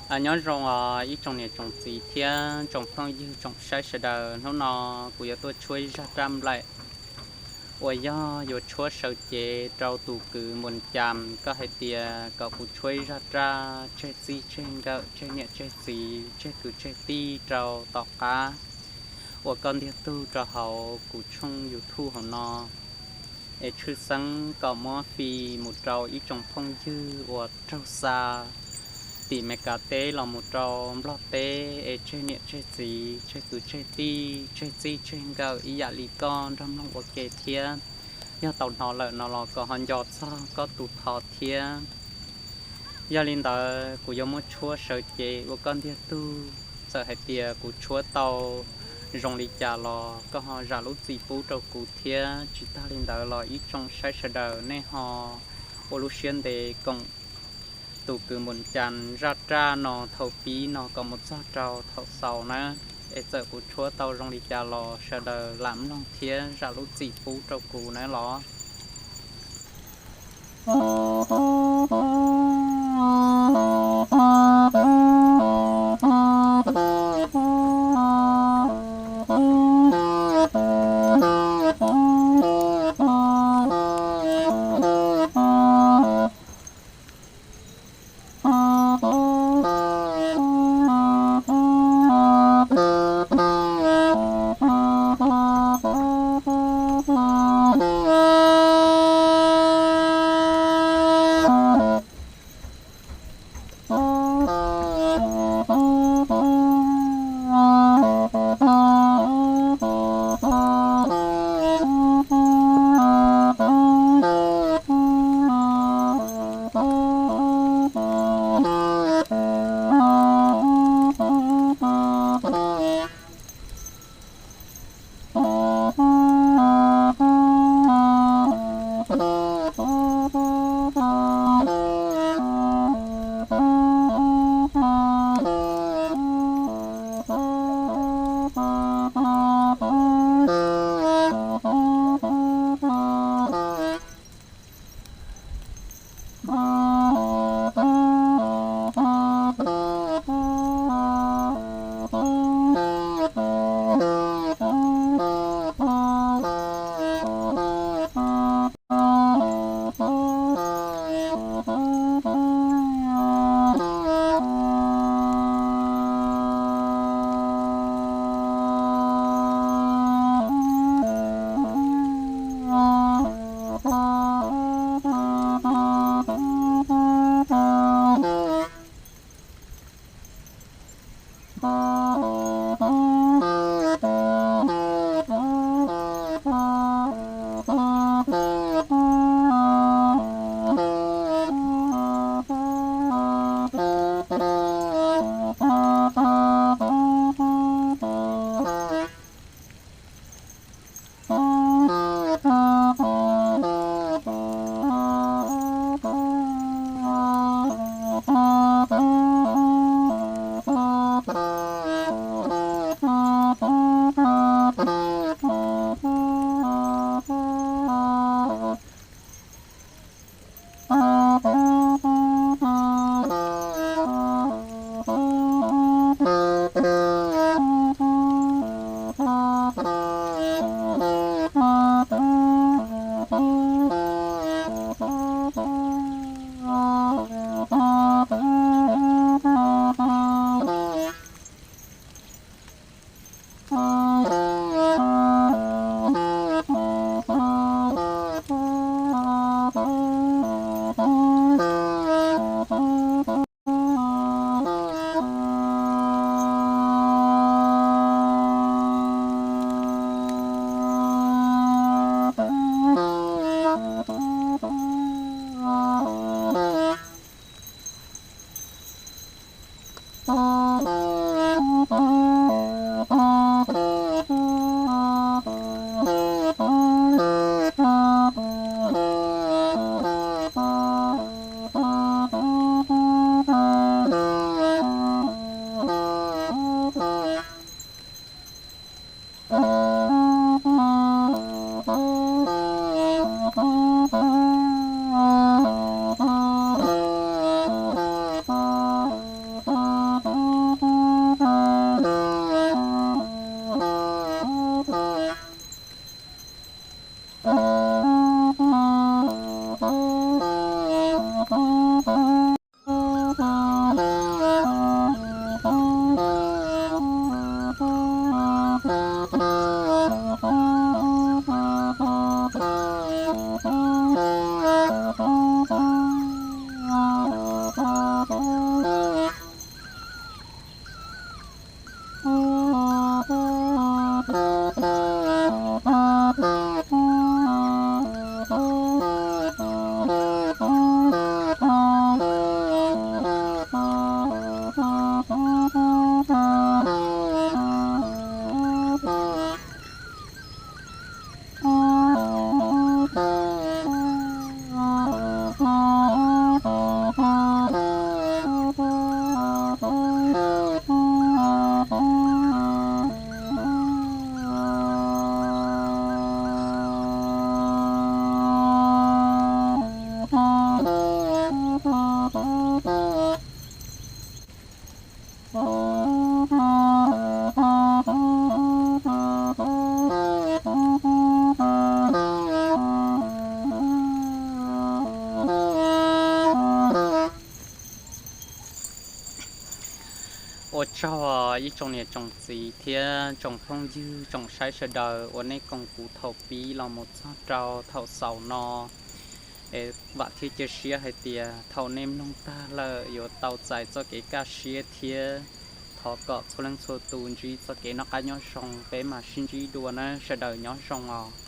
Nyob zoo os ib tsoom niam tsoom txiv thiab tsoom phooj ywg tsoom saib sawv daws, hnub no kuv yuav tuaj tshuab ib zaj raj nplaim uas yog yuav tshuab sawv cev rau tus kwv Npus Cas, koj hais tias kom kuv tshuab ib zaj raj tseg txij tseg nkawm tseg niam tseg txiv tseg kwv tseg tij rau tom qab uas koj ntiag tug rau hauv kuv tshooj YouTube hauv no. Es tshwj xeeb kom muab fi mus rau ib tsoom phooj ywg uas raug xa tim Meskas teb los mus rau Nplog teb es tseg niam tseg txiv tseg kwv tseg tij tseg txij tseg nkawm ib yam li koj nrog mloog ua ke thiab. Yog tau hnov lawm no los kom ho nco txog koj tus thov thiab. Yog li ntawd kuv yuav muab tshuab sawv cev ua koj ntiag tug. Txawm hais tias kuv tshuab tau zoo li cas los koj ho zam lub txim pub rau kuv thiab. Tsis tag li ntawd los ib tsoom saib sawv daws nej ho ua lub siab ntev koom tus kwv Npus Cas zaj raj no thaum pib no kom mus txog rau thaum xaus na. Es txawm kuv tshuab tau zoo li cas los sawv daws lam mloog thiab zam lub txim pub rau kuv na los. Ua tsaug ib tsoom niam tsoom txiv thiab tsoom phooj ywg tsoom saib sawv daws uas nej koom kuv thaum pib los mus txog rau thaum xaus no. Es vam thiab cia siab hais tias thaum nej mloog tag lawm yuav tau txais txoj kev kaj siab thiab thov kom txhua leej txhua tus ntsib txoj kev noj qab nyob zoo, peb mam sib ntsib dua na, sawv daws nyob zoo os.